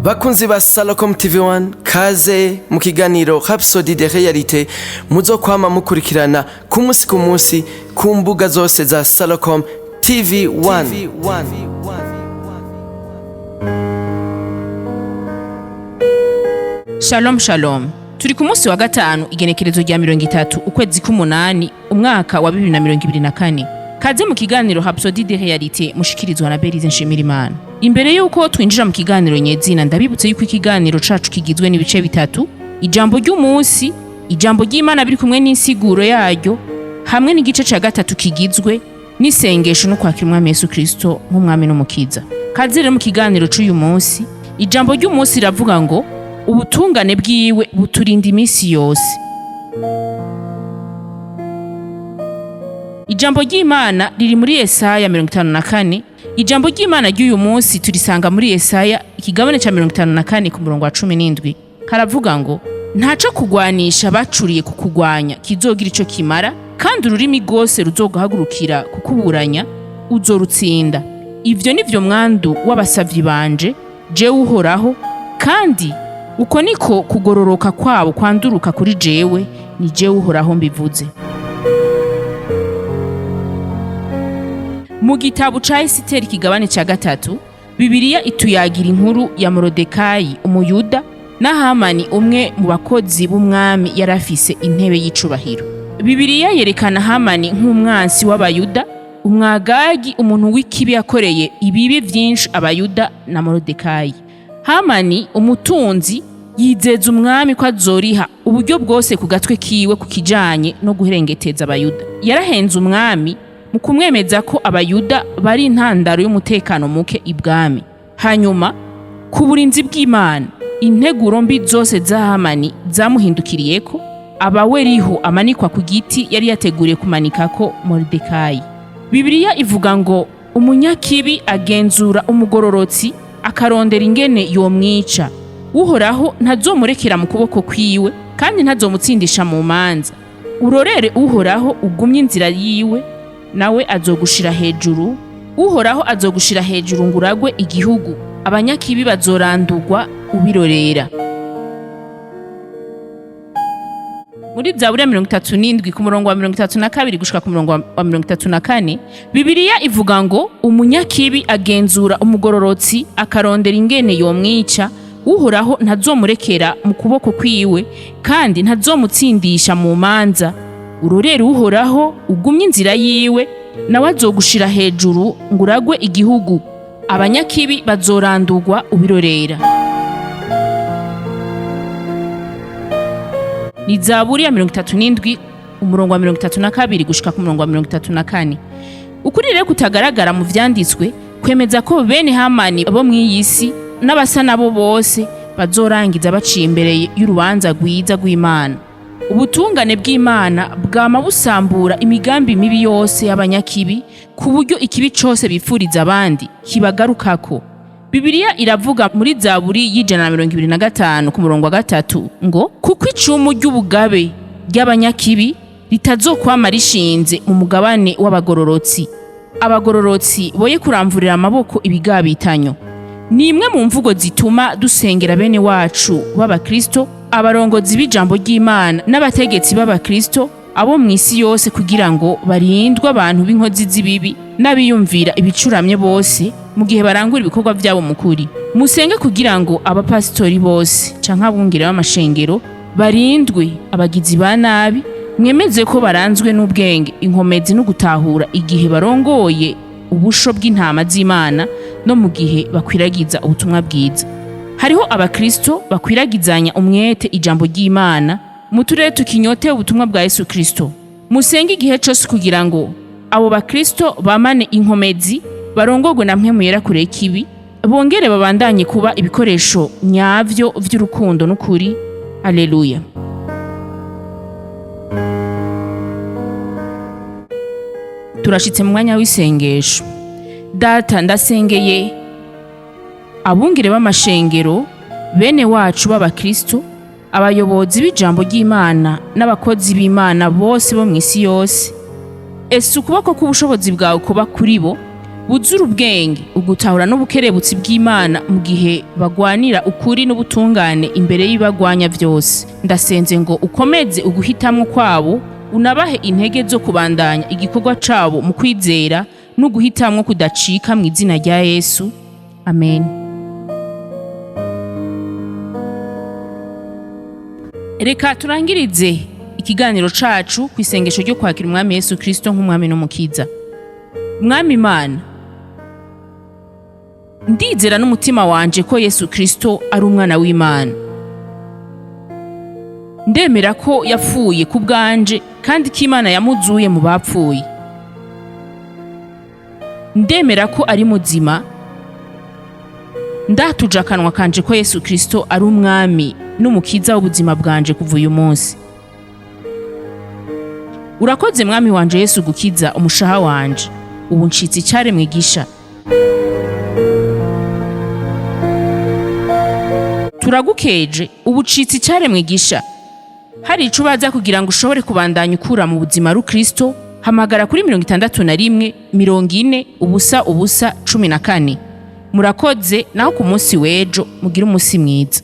Bakunzi ba Salocom TV1, kaze mu kiganiro Rhapsody de Réalité muzokwama mukurikirana ku munsi ku munsi ku mbuga zose za Salocom TV1. Shalom shalom. Turi ku munsi wa gatanu, igenekerezo rya 30 ukwezi k'umunani, umwaka wa 2024. Kaze mu kiganiro Rhapsody de Réalité mushikirizwa na Berize Nshimirimana. Imbere y'uko twinjira mu kiganiro nyezina, ndabibutse yuko ikiganiro cacu kigizwe n'ibice bitatu: ijambo ry'umunsi, ijambo ry'Imana biri kumwe n'insiguro yaryo, hamwe n'igice ca gatatu kigizwe n'isengesho no kwakira Umwami Yesu Kristo nk'umwami n'umukiza. Kaze rero mu kiganiro c'uyu munsi. Ijambo ry'umunsi riravuga ngo: "Ubutungane bwiwe buturinda iminsi yose." Ijambo ry'Imana riri muri Yesaya 54. Ijambo ry'Imana ry'uyu munsi turisanga muri Yesaya ikigabane ca 54 ku murongo wa 17. Karavuga ngo: "Ntaco kugwanisha bacuriye kukugwanya kizogira ico kimara, kandi ururimi rwose ruzoguhagurukira kukuburanya uzorutsinda. Ivyo ni vyo mwandu w'abasavyi banje, jewe Uhoraho, kandi uko niko kugororoka kwabo kwanduruka kuri jewe, ni jewe Uhoraho mbivuze." Mu gitabo ca Esiteri ikigabane ca gatatu, Bibiliya ituyagira inkuru ya Morodekayi umuyuda na Hamani, umwe mu bakozi b'umwami yari afise intebe y'icubahiro. Bibiliya yerekana Hamani nk'umwansi w'abayuda, umwagagi, umuntu w'ikibi yakoreye ibibi vyinshi abayuda na Morodekayi. Hamani umutunzi yizeza umwami ko azoriha uburyo bwose ku gatwe kiwe ku kijanye no guherengeteza abayuda. Yarahenze umwami mu kumwemeza ko abayuda bari intandaro y'umutekano muke ibwami. Hanyuma ku burinzi bw'Imana, integuro mbi zose za Hamani zamuhindukiriyeko, abaweriho amanikwa ku giti yari yateguriye kumanikako Moridekayi. Bibiliya ivuga ngo: "Umunyakibi agenzura umugororotsi, akarondera ingene yomwica. Uhoraho ntazomurekera mu kuboko kwiwe, kandi ntazomutsindisha mu manza. Urorere Uhoraho, ugumye inzira yiwe, nawe azogushira hejuru. Uhoraho azogushira hejuru ngo uragwe igihugu, abanyakibi bazorandurwa ubirorera." Muri Zaburi ya 37 ku murongo wa 32 gushika ku murongo wa 34, Bibiliya ivuga ngo: "Umunyakibi agenzura umugororotsi, akarondera ingene yomwica. Uhoraho ntazomurekera mu kuboko kwiwe, kandi ntazomutsindisha mu manza. Urorere Uhoraho, ugumye inzira yiwe, nawe azogushira hejuru ngo uragwe igihugu, abanyakibi bazorandurwa ubirorera." Ni Zaburi ya 37 umurongo wa 32 gushika ku murongo wa 34. Ukuri rero kutagaragara mu vyanditswe kwemeza ko bene Hamani bo mw'iyi si n'abasa nabo bose bazorangiza baciye imbere y'urubanza rwiza rw'Imana. Ubutungane bw'Imana bwama busambura imigambi mibi yose y'abanyakibi, ku buryo ikibi cose bipfuriza abandi kibagarukako. Bibiliya iravuga muri Zaburi y'125 ku murongo wa 3 ngo: "Kuko icumu ry'ubugabe ry'abanyakibi ritazokwama rishinze mu mugabane w'abagororotsi, abagororotsi boye kuramvurira amaboko ibigabitanyo." Ni imwe mu mvugo zituma dusengera bene wacu b'abakristo, abarongozi b'ijambo ry'Imana n'abategetsi b'abakristo abo mu isi yose, kugira ngo barindwe abantu b'inkozi z'ibibi n'abiyumvira ibicuramye bose mu gihe barangura ibikorwa byabo mu kuri. Musenge kugira ngo abapasitori bose canke abungere b'amashengero barindwe abagizi ba nabi, mwemeze ko baranzwe n'ubwenge, inkomezi no gutahura igihe barongoye ubusho bw'intama z'Imana no mu gihe bakwiragiza ubutumwa bwiza. Hariho abakristo bakwiragizanya umwete ijambo ry'Imana mu turere tukinyotewe ubutumwa bwa Yesu Kristo. Musenge igihe cose kugira ngo abo bakristo bamane inkomezi, barongorwe na Mpwemu Yera kure y'ikibi, bongere babandanye kuba ibikoresho nyavyo vy'urukundo n'ukuri. Aleluya. Turashitse mu mwanya w'isengesho. Data, ndasengeye abungere b'amashengero, bene wacu b'abakristo, abayobozi b'ijambo ry'Imana n'abakozi b'Imana bose bo mu isi yose. Ese ukuboko k'ubushobozi bwawe kuba kuri bo, buzura ubwenge, ugutahura n'ubukerebutsi bw'Imana mu gihe bagwanira ukuri n'ubutungane imbere y'ibagwanya byose. Ndasenze ngo ukomeze uguhitamwo kwabo, unabahe intege zo kubandanya igikorwa cabo mu kwizera n'uguhitamwo kudacika, mu izina rya Yesu, amen. Reka turangirize ikiganiro cacu ku isengesho ryo kwakira Umwami Yesu Kristo nk'Umwami n'Umukiza. Mwami Imana, ndizera n'umutima wanje ko Yesu Kristo ari Umwana w'Imana. Ndemera ko yapfuye ku bwanje kandi ko Imana yamuzuye mu bapfuye. Ndemera ko ari muzima. Ndatuje akanwa kanje ko Yesu Kristo ari Umwami n'Umukiza w'ubuzima bwanje kuva uyu munsi. Urakoze, Mwami wanje Yesu, gukiza umushaha wanje. Ubu ncitse icaremwe gisha. Turagukeje, ubu ucitse icaremwe gisha. Hari ico ubaza kugira ngo ushobore kubandanya ukura mu buzima rukristo, hamagara kuri 61 40 0 0 14. Murakoze, naho ku munsi w'ejo. Mugire umunsi mwiza.